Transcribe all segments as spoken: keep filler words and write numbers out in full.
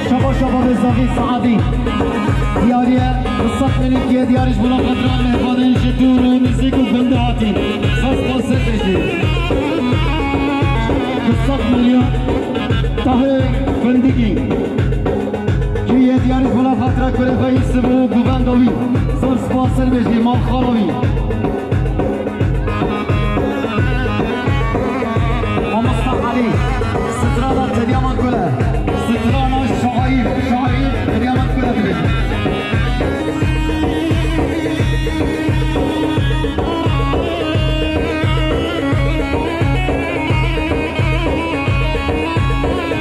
Şaba şaba ve zavî saadî. Diyariye, qisat menîkiye diyarî ji bona xatira mehvanên ji dûr û nizîk û gundê hatî. Spas spas ser bêjî. Qisat milyon tahê gundikî. Kiriye diyarî ji bona xatira kurê xwe yî sibo û guvenda wî. Zor spas ser bêjî, mal xala wî. Mamosta Elî, strana Deryaman Kule, strana şair, şair Deryaman Kule dibêje.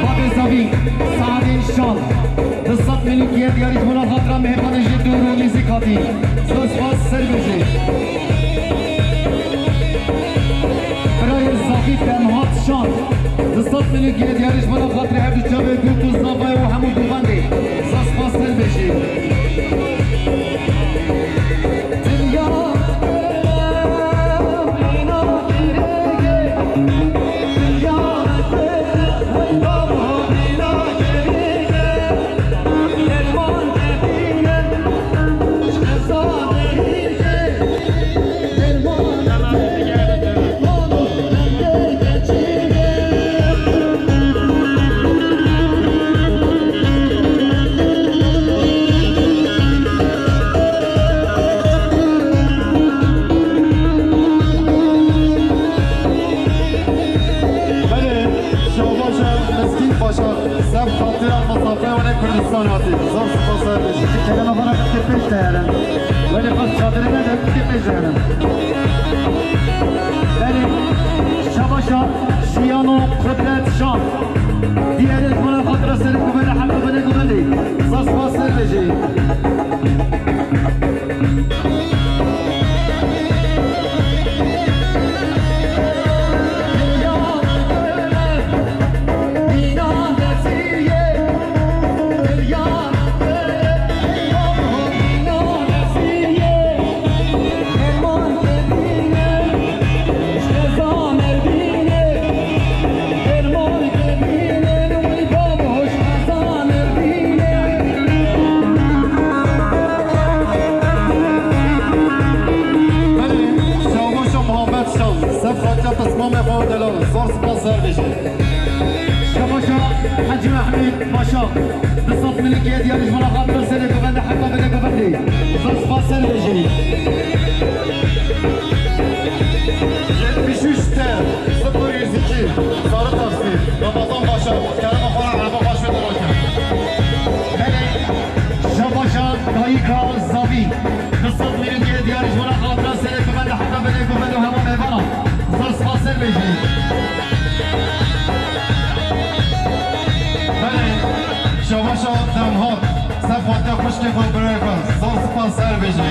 Babê Zavî, Saadê Şal, di sed menîkiye diyarî ji bona xatira mêhmanê jê dûr û nêzîk hatî. Zor spas ser bêjê. Birayê Zafî Temhat Şan, di sed milî gê diyarî ji bona xatirê her du çavê Gûk û Zavayê û hemû govendê. Zor spas ser bêjî. Belê, şabaşa Meskîn Paşa, ser xatira misafirê wan ê Kurdistan hatî. Zor spas ser bêjî. Kerema xwe re bike pêş de herin. Belê, bas çadirê nede, bike pêş de herin. Belê, şabaşa Jiyano Kudret Şan. Diyarê ji bona xatira serê govendê, heta binê govendê. Zor spas ser bêjî. Belê, Şabaşa Muhammed Şal, ser xatira pismamê xwe û delal, zor spas ser bêjî. Şabaşa Hecî Mehmûd Paşa, di sed milîkiye diyarî ji bona xatira serê govendê heta binê govendê. Zor spas ser bêjî. Yetmiş üç T sıfır yüz iki, Sarı Taksi, Ramazan Paşa, kerema xwe re, ereba xwe ji wê dera kir. Belê, Şabaşa Dayika Zavî, di sed milîkiye diyarî ji bona xatira serê govendê heta binê govendê û hema mêvanan. Zor spas ser bêjî. Belê, Şabaşa Temhat, ser xatira xwişkê xwe û birayê xwe, zor spas ser bêjî.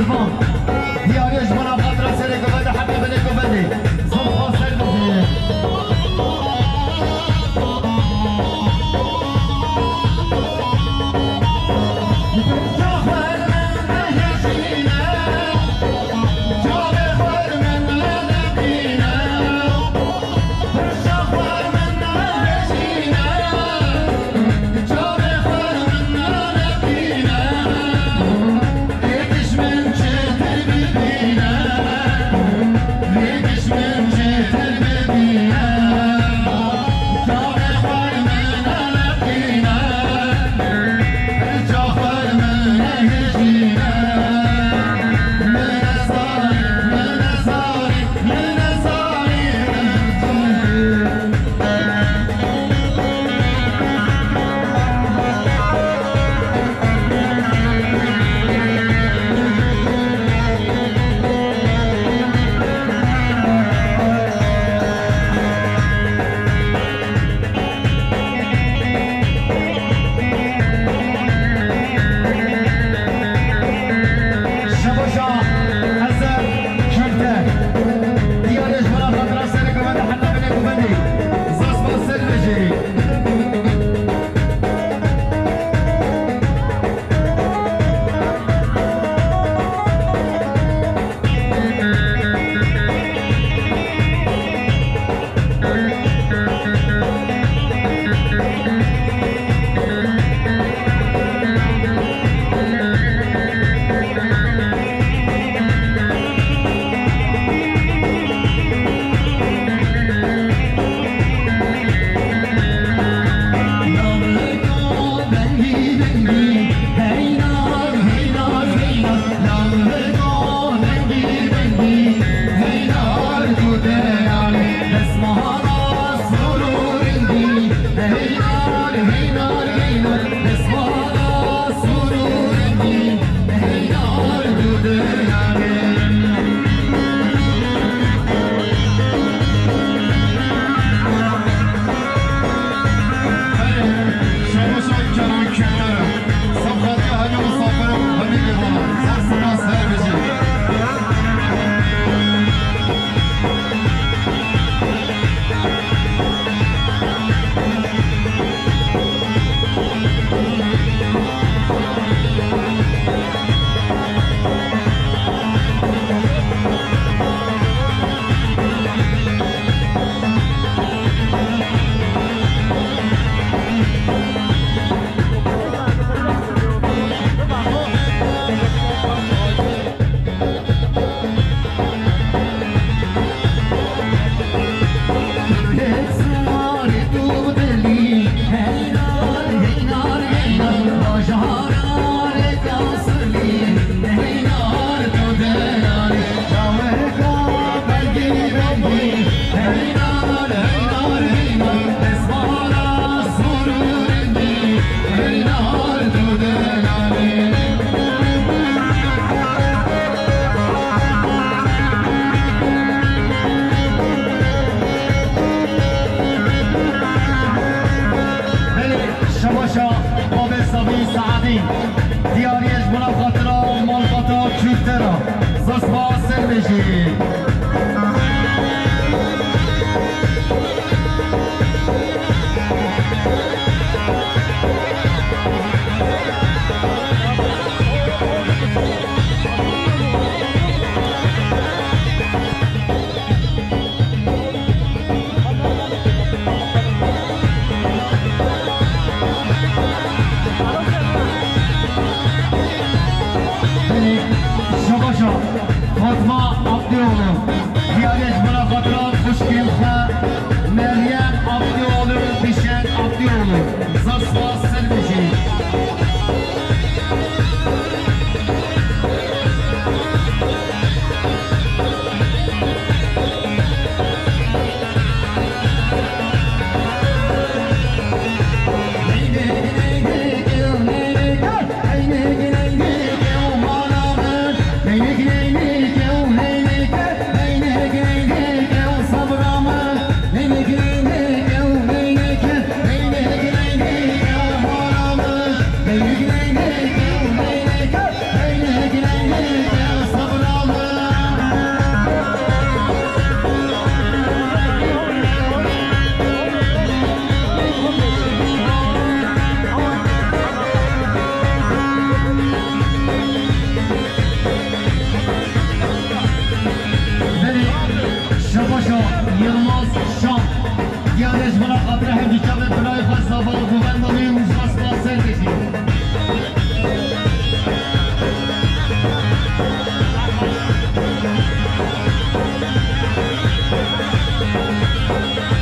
Diyarê ji bona xatira serê govendê heta binê govendê. Zilfa ser bibî. Şebaşa Ezer Kürte. Diyarê ji bona xatira serê govendê heta binê govendê. Zilfa ser bibî. Belê, şebaşa babê Sabî Saadî. Diyariyê ji bona xatira malbata Kürte re. Zilfa ser bibî. Şebaşa Fatma Abdioğlu.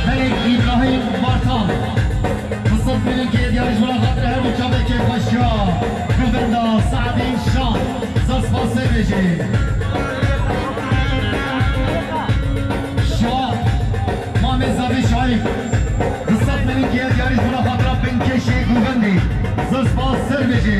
Belê Îbrahîm Bartan, bi sed milînkê diyarî ji bo xatirê her du çavê kêfxweşiya govenda Saedîn Şan, zor spas sê bêjî. Şa-, Mamê Zavî Şaîf, bi sed milînkê diyarî ji bo xatira binkêşê govendî, zor spas sê bêjî.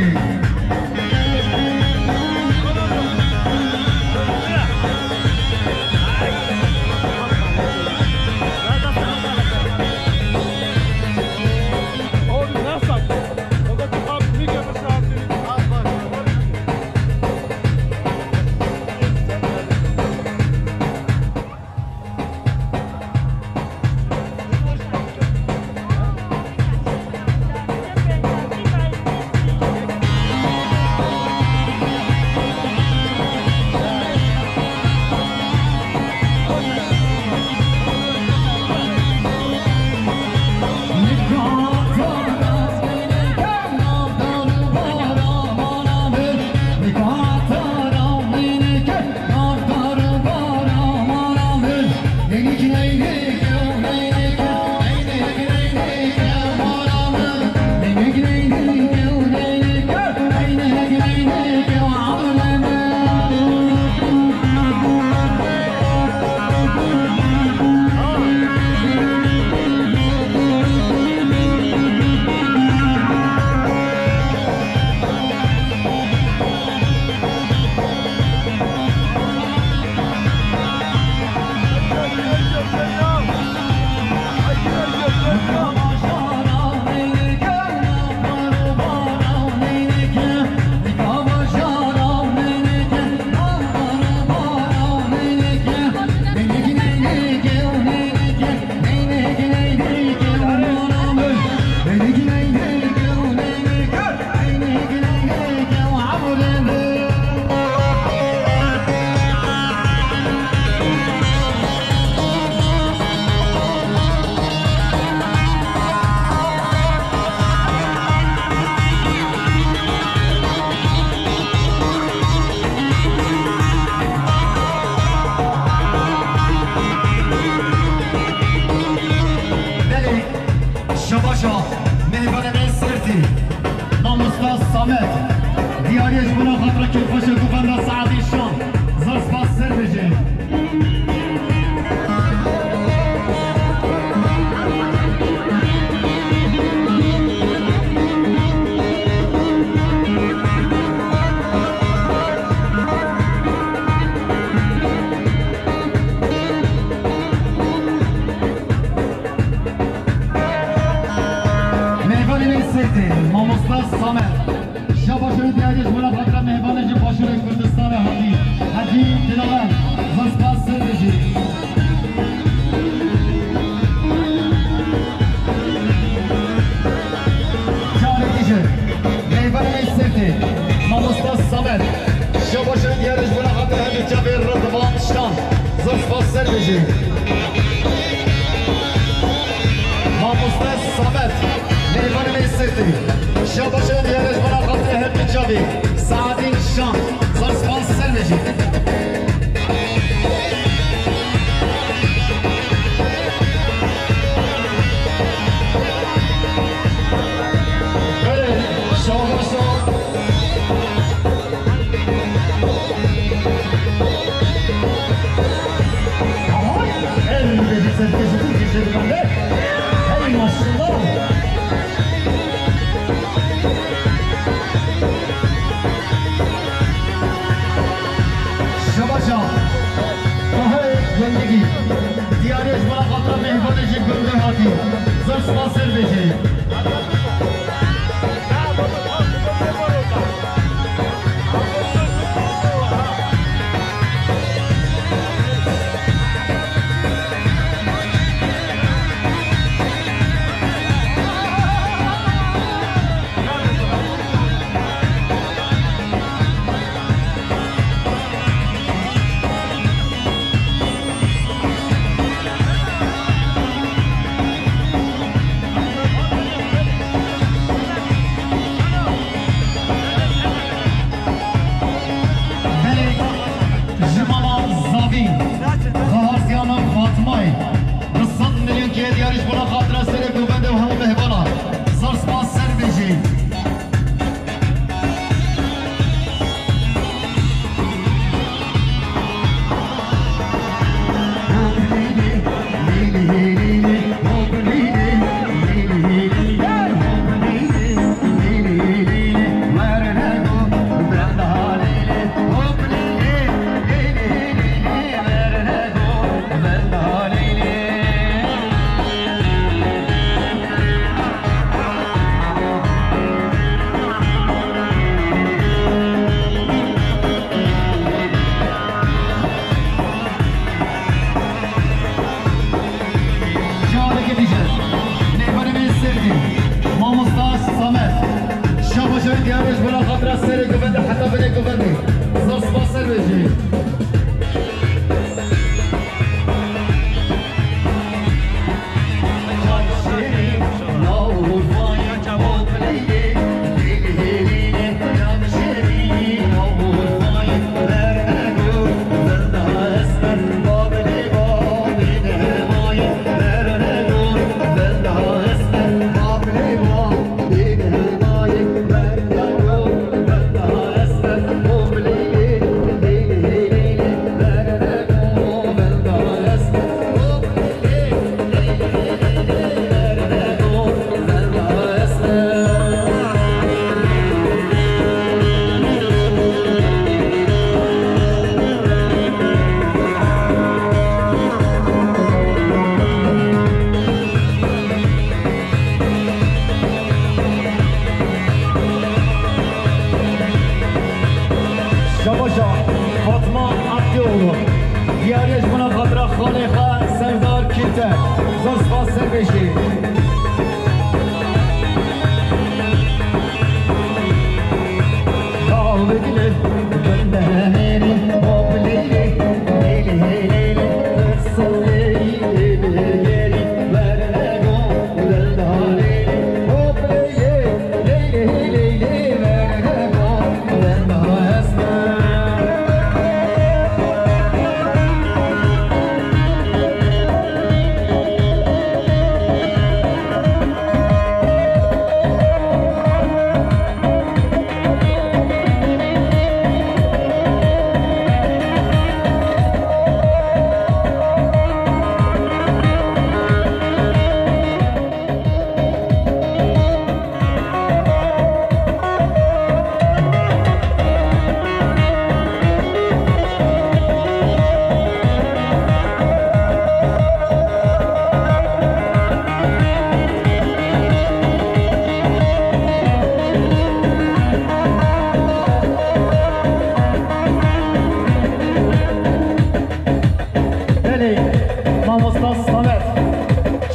Belê, şabaşa mêvanê me Sêrtî, mamosta Samet, diyariyê ji bo xatira kêfxweşê govenda Saedî Şan, zor spas sê bêjî. Mêvanê me Sêrtê, mamosta Samet. Şabaş û diyarî ji bo xatira mêvanê ji Başûrê Kurdistanê hatî, Hecî Dilaver, zor spas sê bêjî. Careke jî, mêvanê me Sêrtê, mamosta Samet, şabaş û diyarî ji bo xatira her du çavê Ridvan Şan, zor spas sê bêjî. Mamoste Samet, mêvanê me Sêrtê. Şabaş û diyarî ji bo xatira her du çavê. Saedîn Şan, zor spas sê bêjî. Belê, şabaş. Hey, maşallah. Şabaşa. Tahayê Gundikî. Diyariyê ji bo xatira mêvanê ji gundê hatî. Zor spas sê bêjî. Şabaşa Fatma Abdioğlu. Diyarê ji bona xatira xalê xwe Serdar Kîrte. Zor spas ser bêjî. Belê, mamosta Samet.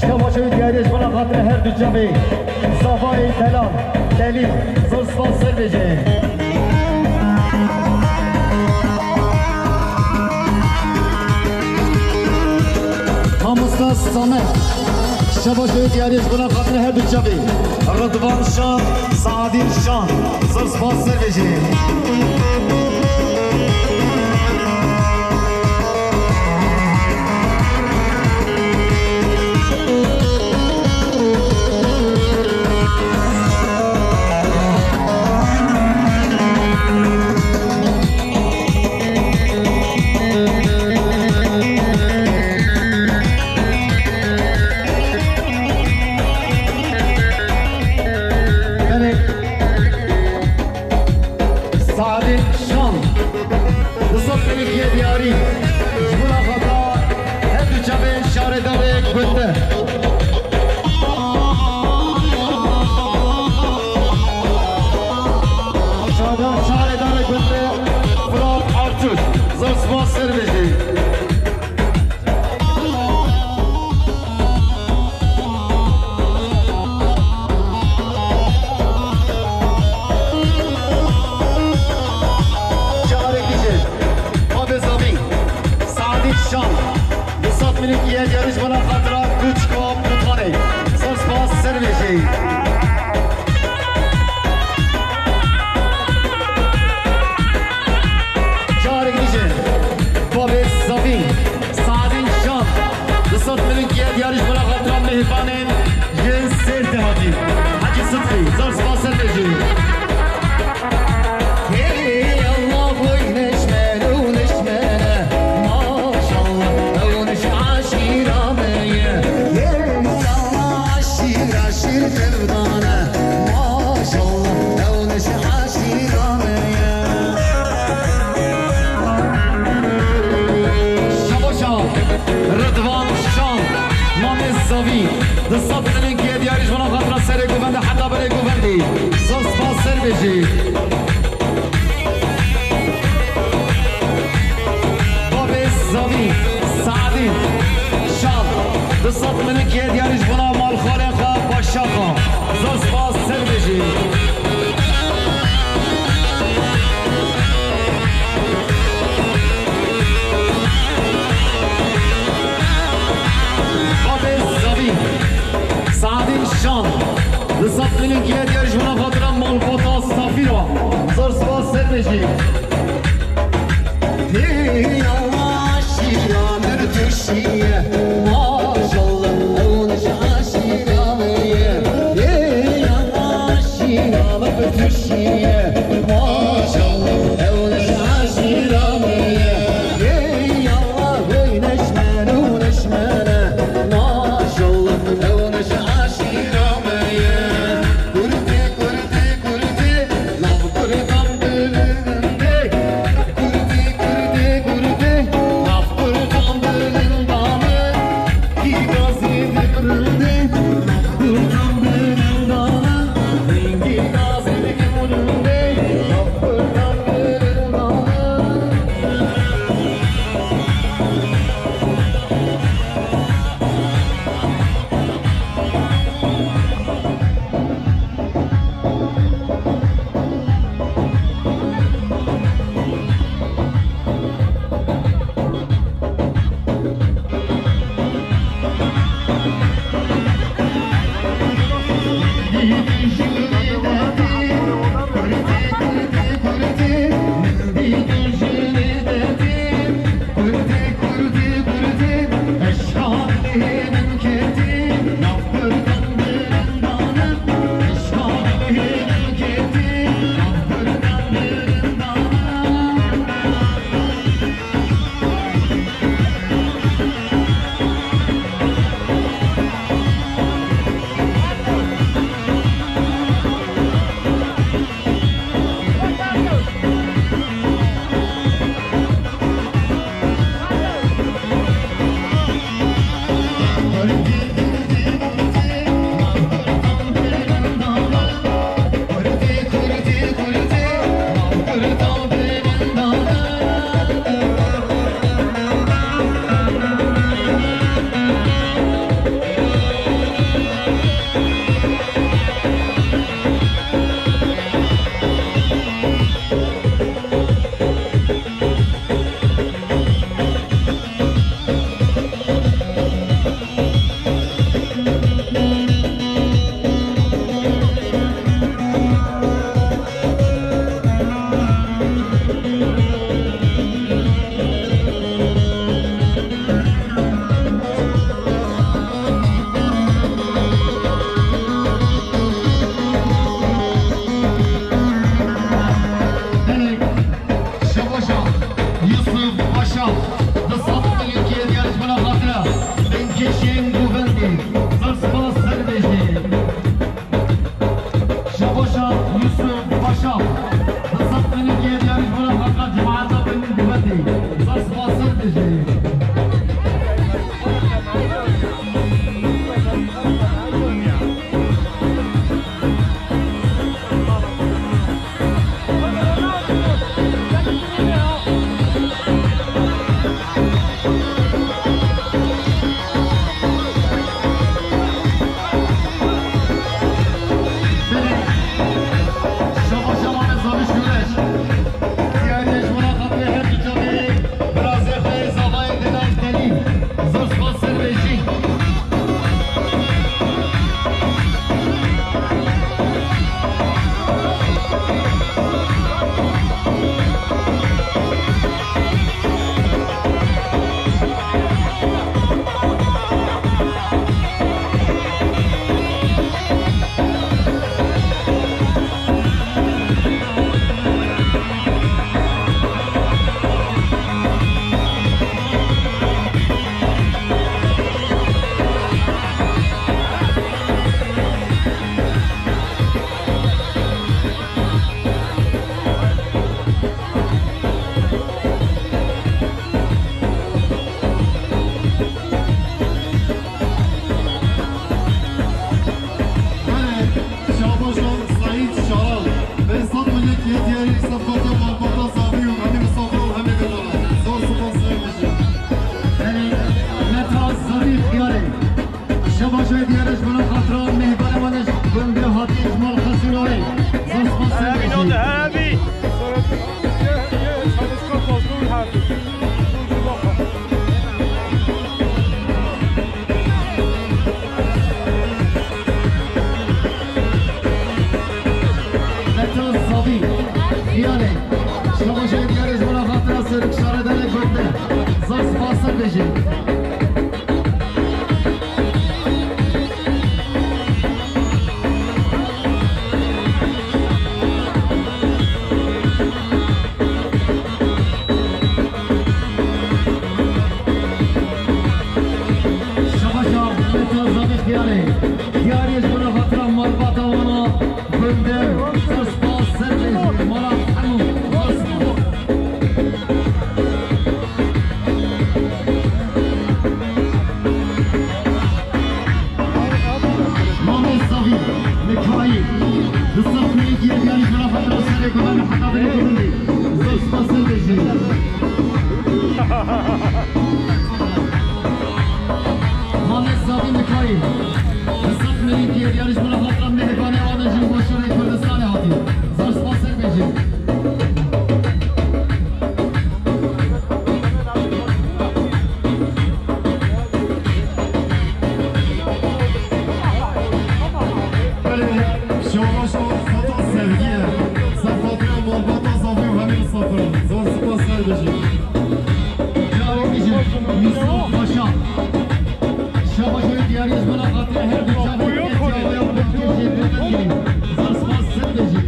Şeva şewî diyarê ji bona xatirê her du çavê. Zavayê delal, delîl, zor spas ser bêje. Mamosta Samet. Şeva şewî diyarê ji bona xatirê her du çavê. Ridvan Şan, Sadî Şan. Zor spas ser bêje. Belê. Sadî Şan. Du sed mîlîkiyê diyarî. Ji bo navxwe da her du çavên şaredarê gund. Şaredar, şaredarê gund. Fırat Artuş. Zor spas ser bêjî. Carek dî jî, Babê Zavî, Sadî Şan, du sed mîlîkiyê diyarî ji bona xatira Kuçka Putanê. Zor spas ser bêjî. Carek dî jî, Babê Zavî, Sadî Şan, du sed mîlîkiyê diyarî ji bona xatira mêhvanên yên Sêrtê hatî. Hecî Sidqî, zor spas ser bêjî. Hey Allah, oy neşmene, oy neşmene, maşallah, ew neş aşîra me ye. Hey Allah, aşîr, aşîr tevdane, maşallah, ew neş aşîra me ye. Şabaşa, Ridvan Şan, Mamê Zavî, du sed mîlîkiyê diyarî ji bona xatira serê govende heta berê govendî. Zor spas ser bêjî. Babê Zavî, Sadî Şan, du sed mîlîkiyê diyarî ji bona malxwarê xwe Başaxa. Zor spas ser bêjî. Dilin kêt yarış bana xatira malbata Safîra. Zor spas ser bêjî. Hey Allah, şîra min tuşiye. Maşallah, ew nişa şîra min ye. Hey Allah, şîra min tuşiye. Maşallah, ew nişa şîra min ye. Hey Allah, hey neşmen û neşmene. Maşallah, ew nişa şîra min ye. Kurdê, kurdê, kurdê, nav kurdan bilind e. Kurdê, kurdê, kurdê, nav kurdan bilind e. Kî gazê dikirindê, nav kurdan bilind e. Kî gazê dikirindê, nav kurdan bilind e. Şebaşa Yusuf Paşa, di sed milî kêdiya ji bona xatira dengkeşên govendê, zor spas ser bêjî. Şebaşa Yusuf Paşa, di sed milî kêdiya ji bona xatira cemaeta bin govendê, zor spas ser bêjî. Şama şama ne zamiş güneş. Diyarê ji wana xatirê her du çavê birazê xwe zavayê Delal Delî. Zor spas ser bêjî. Şabaşan Saîd Şaral, Behzad Millet Yediyarî Sefkatiya Malbata Zafî û hemî misafir û hemî gelo re. Zor spas ser bêjin. Belê, Meta Zafî Xiyarê. Şebaşa Diyarê ji bona xatira mêhvanê wan e ji gundê hatiye ji mal Xesûrayê. Zor spas ser bêjin. Şehîd yarî ji bo xatira Serok Şaredanê gote. Zor spas ser bêjî. Şabaşa Mete Zavê Xiyarê. Diyarê ji bo xatira malbata wana gundê. Zor spas ser bêjî. Mala hemû zor spas. Mamê Zavî Mikayî. Di saf neyî diyarê ji bo xatira serê gundê heta binê gundê. Zor spas ser bêjî. Mamê Zavî Mikayî, bi sed milî diyarî ji bo xatira mêhvanê wan jî başûrê Kurdistanê hatiye. Zor spas ser bêjî. Belê, şewa şewa foto sevgiye. Ser xatira malbata Zavî û hemî misafiran. Zor spas ser bêjî. Caro Mijim, Yusuf Paşa. Şabaşoyê diyarî ji bo xatirê her du çavên Tirkiye û Tirkiye jê derdikevî. Zor spas ser bêjî.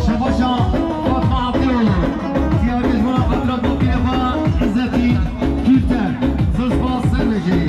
Şebaşa Fatma Abdioğlu. Diyarê ji bo xatira bapîrê xwe Îzzetî Gülter. Zor spas ser bêjî.